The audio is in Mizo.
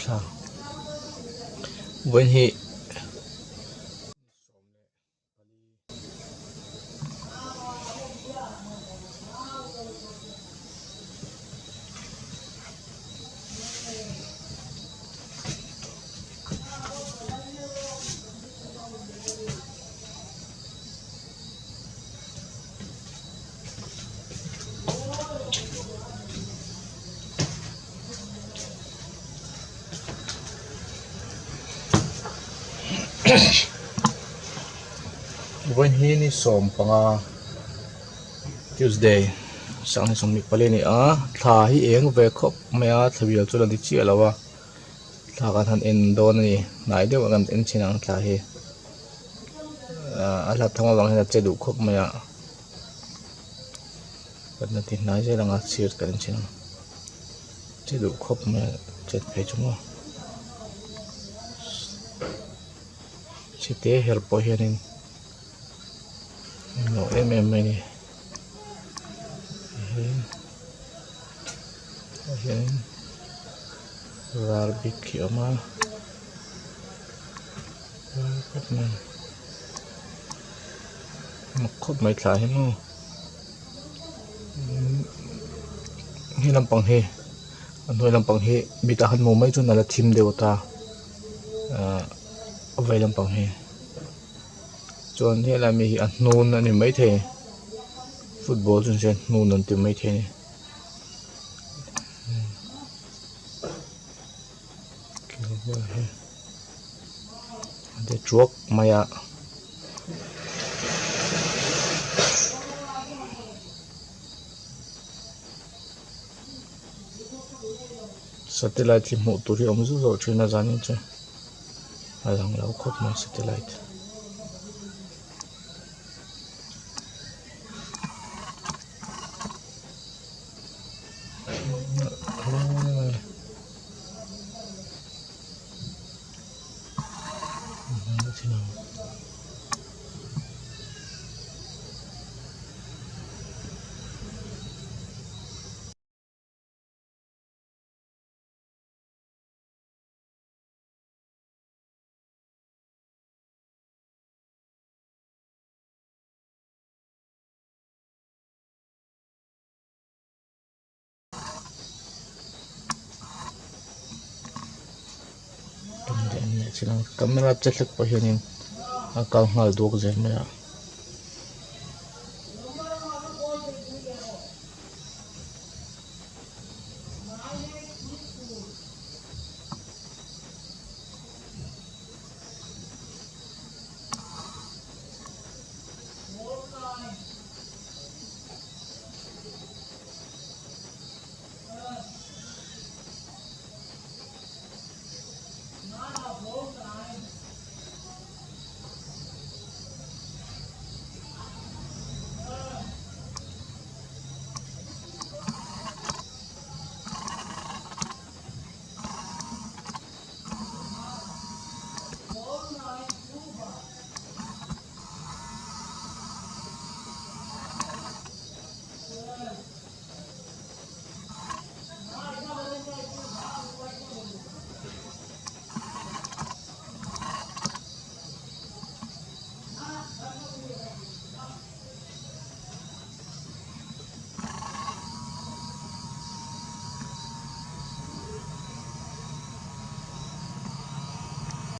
thla vawiin hi. Vawiin hi ni sawmpanga Tuesday sang ni 24 a ni a thla hi eng ve khawp mai a thla bial chu la ni chiah lo a thla kan han en dawn a ni hnai deuh a kan en thin ang thla hi a hlat thang avang hian a che duh khawp mai a kan la ti hnai zel ang a chhiar kan en thin ang che duh khawp mai a chet phei chu maw chite her pawh hianin englo em em mai a ni tah hianin ral bik hi a awm a mak khawp mai thla hi maw he lampang hi a hnuai lampang hi mit a han hmuh mai chuan a la thim deuh ta ahh a vei lampang hi chuan helai mi hi a hnun a ni maithei football chu nise hnun an ti maithei a ni. Truak mai a. Satellite hi hmuh tur hi a awm zauh zauh thin a zanin chu a lang lo khawp mai satellite. Camera che hlek pawh hianin a kal nghal duak zel mai a.